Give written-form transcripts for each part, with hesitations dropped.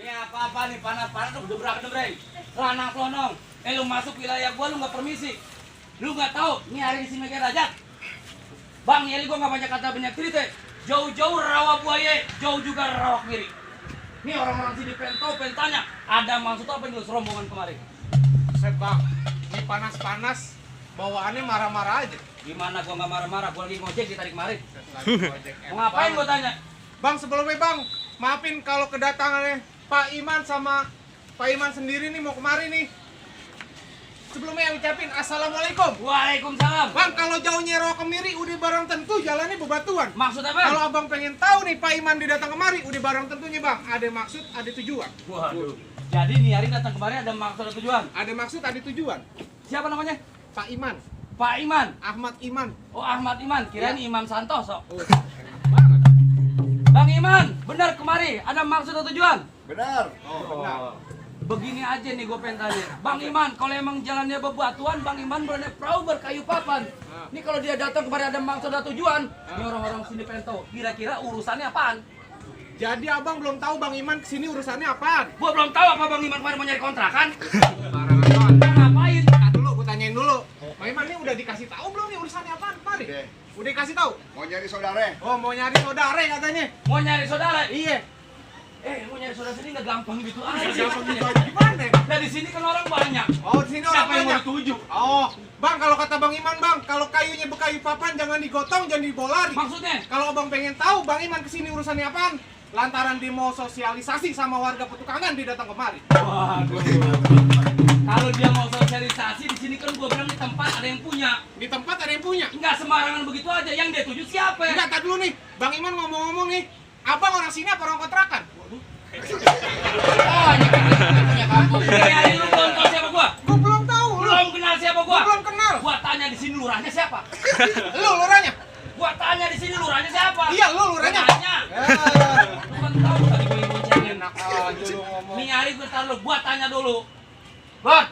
Ini apa-apa nih, panas-panas udah berantem, Bre. Lanang selonong. Lu masuk wilayah gua, lu nggak permisi. Lu nggak tahu, ini hari di sini kayak rajat. Bang, ini gua nggak banyak kata banyak cerita. Jauh-jauh rawa buaya, jauh juga rawa kiri. Ini orang-orang sini pengen tanya, ada maksud apa nih serombongan kemarin? Set bang, ini panas-panas, bawaannya marah-marah aja. Gimana gua nggak marah-marah, gua lagi ngojek ditarik kemari. Mau Mau ngapain gua tanya? Bang, sebelumnya bang, maafin kalau kedatangannya Pak Iman sama Pak Iman sendiri nih mau kemari nih. Sebelumnya ucapin assalamualaikum. Waalaikumsalam. Bang, kalau jauhnya Rawa Kemiri udah barang tentu jalannya bebatuan. Maksud apa? Kalau abang pengen tahu nih Pak Iman didatang kemari, udah barang tentunya bang. Ada maksud, ada tujuan. Waduh. Jadi nih hari datang kemarin ada maksud ada tujuan. Ada maksud, ada tujuan. Siapa namanya? Pak Iman, Pak Iman. Ahmad Iman. Oh, Ahmad Iman. Kirain Imam Santoso. Oh, banget. Bang Iman, benar kemari ada maksud atau tujuan? Benar. Oh, benar. Begini aja nih gue pengen tanya. Bang Iman, kalau emang jalannya bebatuan, Bang Iman boleh naik perahu berkayu papan. Ini kalau dia datang kemari ada maksud atau tujuan, ini orang-orang sini pengen tahu. Kira-kira urusannya apaan? Jadi abang belum tahu Bang Iman kesini urusannya apaan? Gua belum tahu apa Bang Iman kemarin mau nyari kontrakan. Barangan bang. Mau ngapain? Nah, dulu, gue tanyain dulu. Bang Iman ini udah dikasih tahu belum nih urusannya apaan kemari? Oke. Udah dikasih tahu? Mau nyari saudara? Oh, mau nyari saudara katanya. Mau nyari saudara? Iya. Mau nyari saudara sini nggak gampang gitu aja. Gampang gitu aja gimana? Nah di sini kan orang banyak. Oh, di sini orang Siapa yang mau banyak. dituju? Oh, Bang, kalau kata Bang Iman, Bang, kalau kayunya berkayu papan jangan digotong, jangan dibawa lari. Maksudnya? Kalau abang pengen tahu Bang Iman kesini urusannya apaan? Lantaran dia mau sosialisasi sama warga petukangan dia datang kemari. Waduh. Kalau dia mau sosialisasi di sini kan gua bilang di tempat ada yang punya. Di tempat ada yang punya. Nggak sembarangan begitu aja. Yang dia tuju siapa? Enggak, tak dulu nih. Bang Iman ngomong-ngomong nih. Abang orang sini apa orang kontrakan? Oh, ini punya kampung. Dari lu belum tahu siapa gua? Gua belum tahu. Belum kenal siapa gua? Gua belum kenal. Gua tanya di sini lurahnya siapa? Lu lurahnya? Gua tanya di sini lurahnya siapa? Iya, lu lurahnya. Gua tanya. Lu kan tahu tadi gua yang boncengin. Enak aja lu ngomong. Nih hari gua taruh, gua tanya dulu. Bot,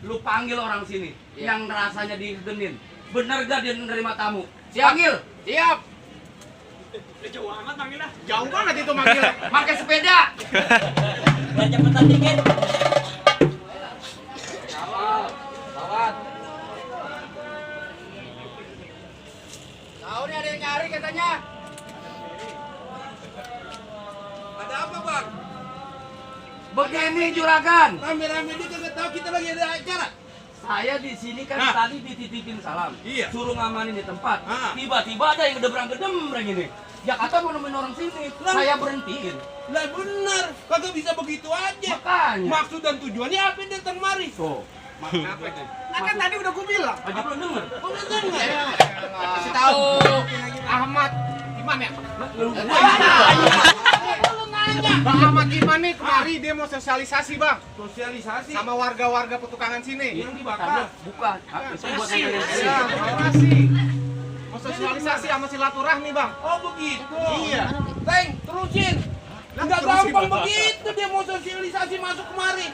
lu panggil orang sini yang rasanya digenin. Bener gak dia menerima tamu? Panggil. Siap. Jauh banget itu manggilnya. Pakai sepeda. Biar cepetan dikit. Lawat. Tahu nih ada yang nyari katanya. Ada apa, Bang? Begini juragan. Rame-rame dia kagak tahu kita lagi ada acara. Saya di sini kan Nah. tadi dititipin salam. Iya. Suruh ngamanin di tempat. Ah. Tiba-tiba ada yang gedem gini. Jakarta mau nemuin orang sini. Lah. Saya berhentiin. Lah bener, kagak bisa begitu aja. Makanya. Maksud dan tujuannya apa dia datang mari? Tuh. Apa itu? Nah kan tadi udah gue bilang. Aja belum denger. Oh, udah dengar. Kasih tahu. Ahmad Iman ya? Lu Lu nanya. Bang Ahmad Iman nih kemari dia mau sosialisasi bang. Sosialisasi? Sama warga-warga petukangan sini. Yang dibakar. Bukan. Itu buat Iya, saya. orasi. Mau sosialisasi sama silaturahmi bang. Oh begitu. Iya. Teng, terusin. Enggak gampang begitu dia mau sosialisasi masuk kemari.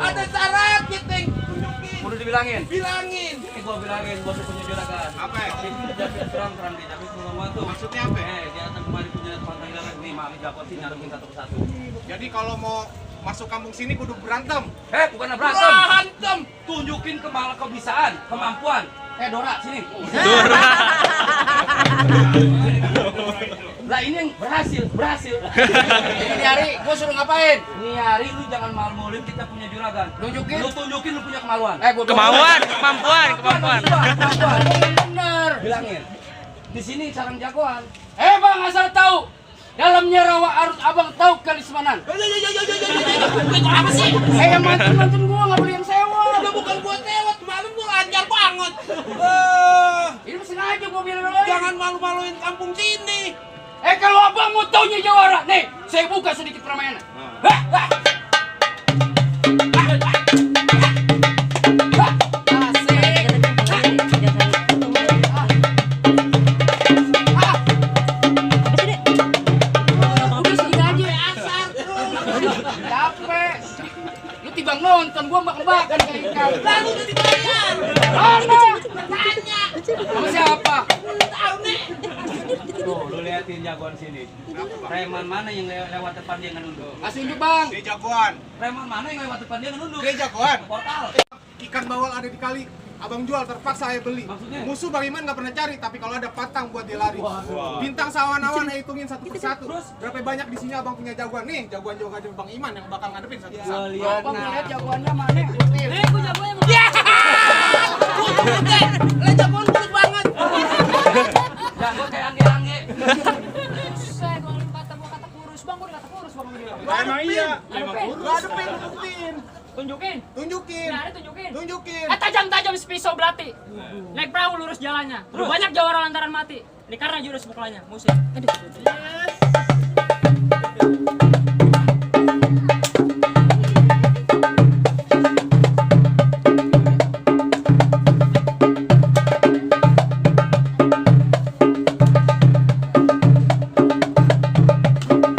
Ada syaratnya, Teng. Tunjukin. Udah dibilangin. Bilangin. Ini gua bilangin, gua tuh punya juragan. Apa ya? Ini David terang di David rumah tuh. Maksudnya apa ya? Dia datang kemari punya panggilan nih, mami dapat sih nyarukin satu persatu. Jadi kalau mau masuk kampung sini kudu berantem. Bukan berantem. Berantem. Tunjukin kebisaan, kemampuan. Dora, sini. Lah ini yang berhasil. Ini hari gua suruh ngapain? Ini hari lu jangan malu-maluin kita punya juragan. Lu tunjukin lu punya kemaluan. Kemampuan. Kemampuan. Bener. Bilangin. Di sini sarang jagoan. Bang, asal tahu. Dalamnya rawa arus abang tahu kalismanan. Apa sih? Yang mantun gua nggak boleh yang sewa. Udah bukan buat lewat, malam gua lancar banget. Ini sengaja gua bilang. Jangan malu-maluin kampung sini. Kalau abang mau taunya jawara, nih saya buka sedikit permainan. Udah segini aja. Capek. Lu timbang nonton, gua makan kayak ikan. Lalu udah dibayar. Mana? Tanya. Sama siapa? Tahu nih. Lu liatin jagoan sini. Preman mana yang lewat depan dia nggak nunduk? Kasih unjuk bang. Dia jagoan. Preman mana yang lewat depan dia nggak nunduk? Dia jagoan. Portal. Ikan bawal ada di kali. Abang jual, terpaksa saya beli. Maksudnya? Musuh Bang Iman nggak pernah cari, tapi kalau ada patang buat dia lari. Bintang sawan-awan saya hitungin satu persatu. Terus? Berapa banyak di sini abang punya jagoan? Nih, jagoan Bang Iman yang bakal ngadepin satu persatu. Lihat Bang, nah. lihat jagoannya mana? Gue jagoannya mau. Lah jagoan kurus banget. Jago kayak angge-angge. Saya gua kata kurus bang, gua kata kurus bang. Emang iya. Adepin. Adepin, buktiin. Tunjukin. Tunjukin. Nah, ada tunjukin. Tunjukin. Tajam-tajam pisau belati. Naik perahu lurus jalannya. Banyak jawara lantaran mati. Ini karena jurus pukulannya, musik. Yes.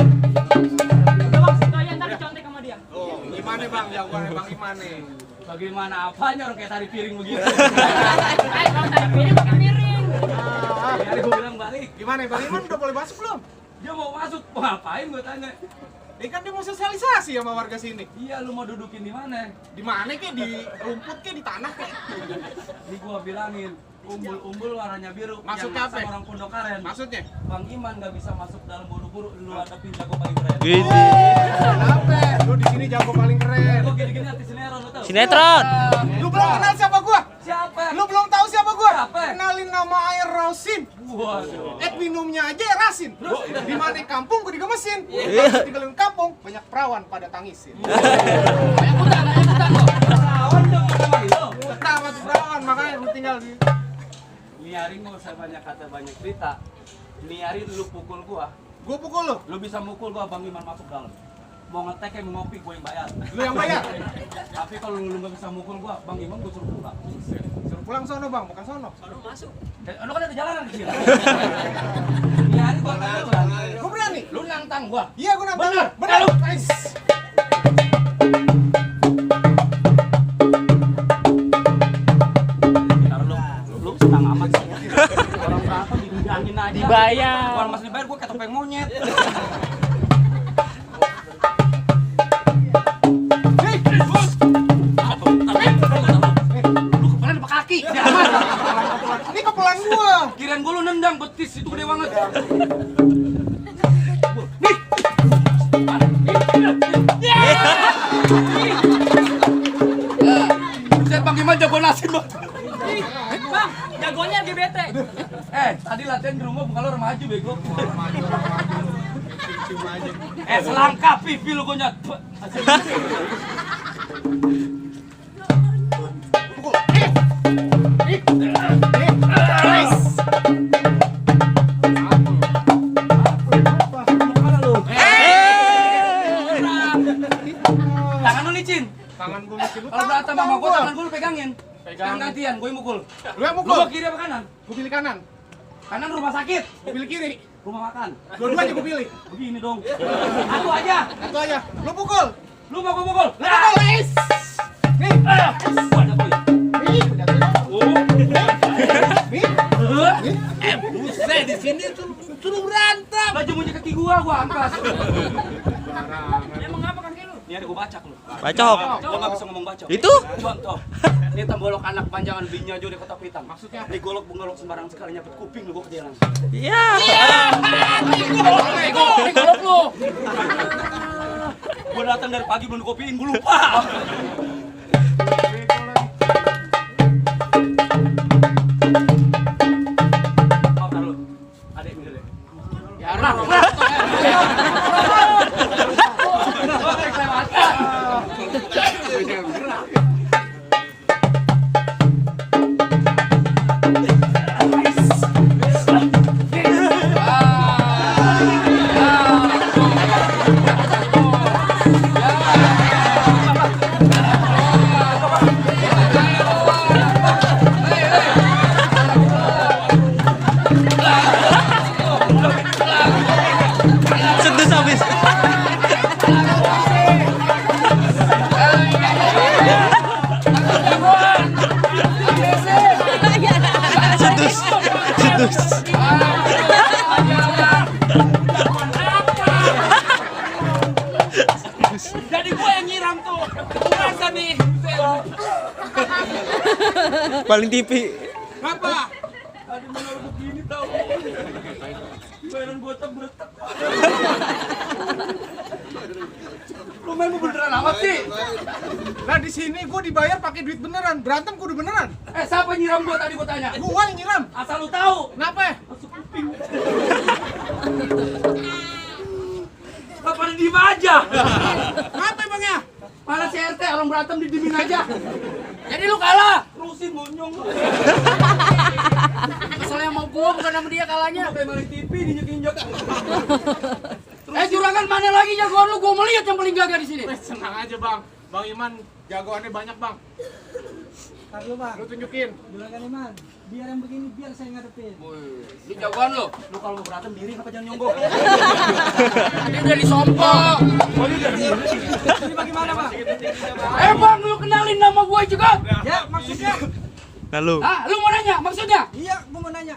Udah bang, situ aja ntar dicontek sama dia. Oh, gimana Bang jagoannya Bang Iman nih? Bagaimana apanya orang kayak tari piring begitu? Kalau tadi piring pakai piring. Hari gue bilang balik. Gimana Bang Iman udah boleh masuk belum? Dia mau masuk, mau ngapain gue tanya? Kan dia mau sosialisasi sama warga sini. Iya, lu mau dudukin di mana? Di mana kek? Di rumput kek? Di tanah kek? Di gua bilangin, umbul-umbul warnanya biru. Maksudnya yang maksa apa? orang Pondok Karen. Maksudnya? Bang Iman nggak bisa masuk dalam buru-buru, lu hadapin jago paling keren. Kenapa? Lu di sini jago paling keren. Gua gini-gini artis sinetron, lu tau? Sinetron. Lu belum kenal siapa gua? Siapa? Lu belum tahu siapa gua? Siapa? Kenalin nama air Rosin. Waduh. Minumnya aja Rasin. Di mana kampung gua digemesin. Tinggalin kampung banyak perawan pada tangisin. Lawan dong sama lu. Ketawa tuh perawan makanya lu tinggal di. Niarin nggak usah banyak kata banyak cerita. Niarin lu pukul gua, Gua pukul lu. lu bisa mukul gua, Bang Iman masuk dalam. Mau ngetek kayak mau ngopi, gua yang bayar. Lu yang bayar. Tapi kalau lu nggak bisa mukul gua, Bang Iman gua suruh pulang. Suruh pulang sono Bang, bukan sono. Lu kan ada jalanan di sini. Niarin gua kan lu berani. Gua berani. Lu nantang gua. Iya gua nantang. Bener. Bener. Lu. Nice. Lu senang amat sih. Orang berantem dibilangin aja. Dibayar. Orang masih dibayar gua kayak topeng monyet. Lu kepala apa kaki? Ini kepelan gua. Kirain gua lu nendang betis itu gede banget. Saya Bang Iman jago nasi, Bang. Bang, jagoannya lagi bete. Tadi latihan di rumah bukan lo remaja bego. Selangkah pipi lu gonyat. Tangan lu licin. Tangan gua mesti lu. Kalau berantem sama gua, tangan gua lu pegangin. Pegang gantian, gua yang mukul. Lu yang Lu mukul. mau kiri apa kanan? Gua pilih kanan. Kanan rumah sakit, Gua pilih kiri. rumah makan. Dua-duanya gua pilih. Begini dong. Aku aja. Satu aja. Lu pukul. Lu mau gua mukul. Lu pukul. Nih. Gua ada tuh. Nih. Nih. Buset di sini suruh berantem. Baju munyi kaki gua angkat. Emang apa kaki lu? Ini ada gua bacak lu. Bacok. Gua nggak bisa ngomong bacok. Itu? Contoh. Ini tembolok anak panjangan binya aja di kotak hitam. Maksudnya apa? Ini golok benggolok sembarang sekali nyabet kuping lu gua ke jalan. Iya. Golok lu. Gua datang dari pagi belum kopiin, gua lupa. Oh, taruh lu. Adek minggir deh. Ya, Sedus habis. Sedus. Sedus. Paling TV. Ngapa? Aduh mana begini tau. Bayaran gua tak. Lu main beneran amat sih. Nah di sini gue dibayar pakai duit beneran. Berantem kudu beneran. Siapa nyiram gua tadi gua tanya? Gue yang nyiram. Asal lu tahu. Kenapa? Masuk kuping. Kapan diem aja? Kenapa bang ya? Malah CRT orang berantem didiemin aja. Jadi lu kalah. Terusin monyong. Masalahnya mau gua bukan sama dia kalahnya. Kayak maling TV diinjek-injek. Juragan mana lagi jagoan lu? Gua mau lihat yang paling gagah di sini. Senang aja bang. Bang Iman jagoannya banyak bang. Taruh bang, Lu tunjukin. juragan Iman, biar yang begini biar saya ngadepin. Lu jagoan lu. Lu kalau mau berantem diri apa jangan nyonggok. Dia udah disompok. Ini bagaimana bang? Bang, lu kenalin nama gua juga. Ya maksudnya? Lalu. Lu mau nanya maksudnya? Iya, gua mau nanya.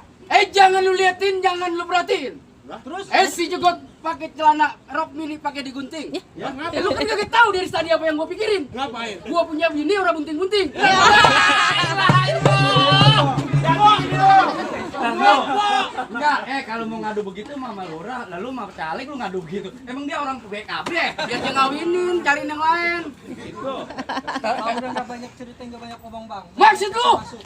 Jangan lu liatin, jangan lu perhatiin. Terus? Si Jegot pakai celana rok mini pakai digunting. Ya ngapa? Lu kan kagak tahu dari tadi apa yang gua pikirin. Ngapain? Gua punya bini orang bunting-bunting. Enggak, kalau mau ngadu begitu mama lurah, lalu mah caleg lu ngadu begitu. Emang dia orang BKB? Biar dia ngawinin, cariin yang lain. Bang udah nggak banyak cerita, nggak banyak ngomong bang. Maksud lu? Masuk.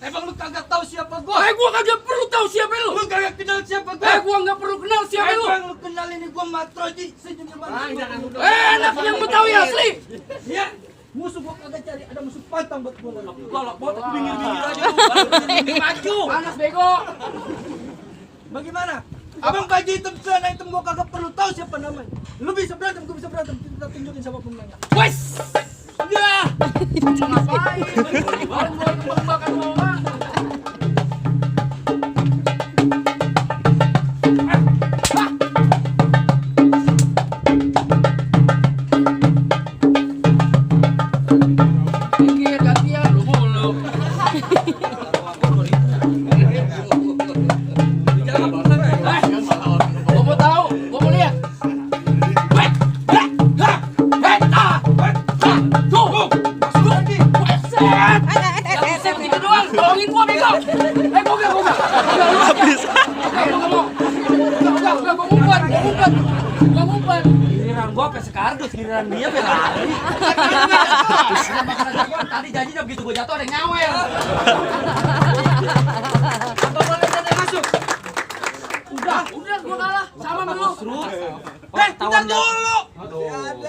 Emang lu kagak tahu siapa gua? Gua kagak perlu tahu siapa lu. Lu kagak kenal siapa gua? Gua nggak perlu kenal siapa lu. Emang lu kenal ini gua Matroji senyum Anak yang Betawi asli. Ya, Musuh gua kagak cari, ada musuh pantang buat gua. kalau botak pinggir-pinggir aja lu, baru pinggir maju. Panas bego. Bagaimana? Abang baju hitam celana hitam gua kagak perlu tahu siapa namanya. Lu bisa berantem, gua bisa berantem. Kita tunjukin sama pemenangnya. Wes. Ya. Ngapain? Baru makan bola. Pikir gantian lu mulu. Gua mau tahu, gua mau lihat. Itu doang, tolongin gua bego. Gua ngumpet. Giliran gua ke sekardus, giliran dia berlari. Tadi janjinya begitu gua jatuh ada yang nyawel. Apa boleh saya masuk? Udah gua kalah sama lu. Terus, Bentar dulu.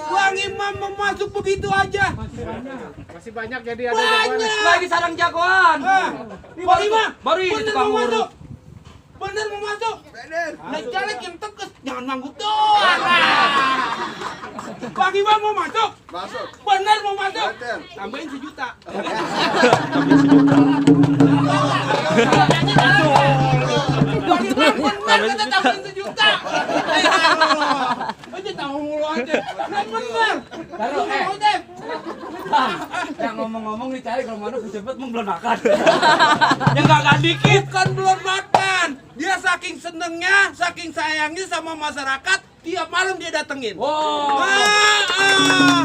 Bang Imam mau masuk begitu aja. Masih banyak jadi ada jagoannya. Banyak. lagi sarang jagoan. Ini Bang Imam. Baru ini Bener tukang mau urut. masuk. Bener mau masuk. Bener. Nah, caleg yang tegas jangan manggut doang. Bang Imam mau masuk. Masuk. Bener mau masuk. Tambahin 1 juta. Bang Imam bener kita tambahin 1 juta. Aja tahu mulu aja. Nah bener. Taruh, Udah. Bang, yang ngomong-ngomong nih cari kalau mana cepet mau belum makan. Yang gak dikit. Bukan belum makan. Dia saking senengnya, saking sayangnya sama masyarakat, tiap malam dia datengin. Wow.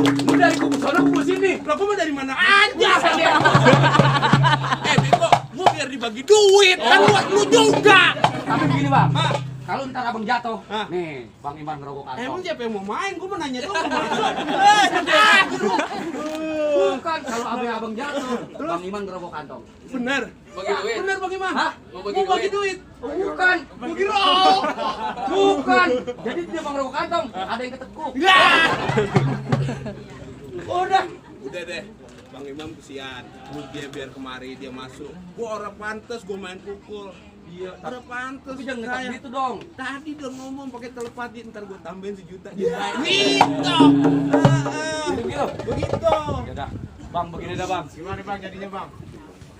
Lu dari kubu sana kubu sini. Lah gua mah dari mana aja. Bego, gua biar dibagi duit, kan buat lu juga. Tapi begini bang, Ah. kalau ntar abang jatuh, Ah. nih Bang Iman ngerokok kantong. Emang siapa yang mau main? Gua mau nanya doang. Bukan, kalau abang jatuh, Bang Iman ngerokok kantong. Bener. Bagi duit. Bener Bang Imam. Hah? Mau bagi duit. Bukan, Bagi rok. bukan. Jadi dia bang ngerokok kantong, ada yang ketekuk. Ya. Udah deh. Bang Imam kesian. Lu dia biar kemari dia masuk. Gua orang pantes, gua main pukul. Iya, orang pantes. Tapi jangan ngetak gitu dong. Tadi udah ngomong pakai telepati, ntar gua tambahin 1 juta. Gitu. Begitu. Begitu. Yaudah, bang begini dah bang. Gimana bang jadinya bang?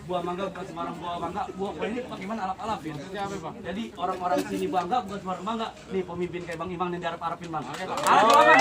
Buah mangga bukan Semarang buah mangga. Buah ini bagaimana alap-alapin. Maksudnya apa bang? Jadi orang-orang sini bangga bukan Semarang bangga. Nih pemimpin kayak Bang Iman yang diharap-harapin bang. Oke bang. Ayo, bang.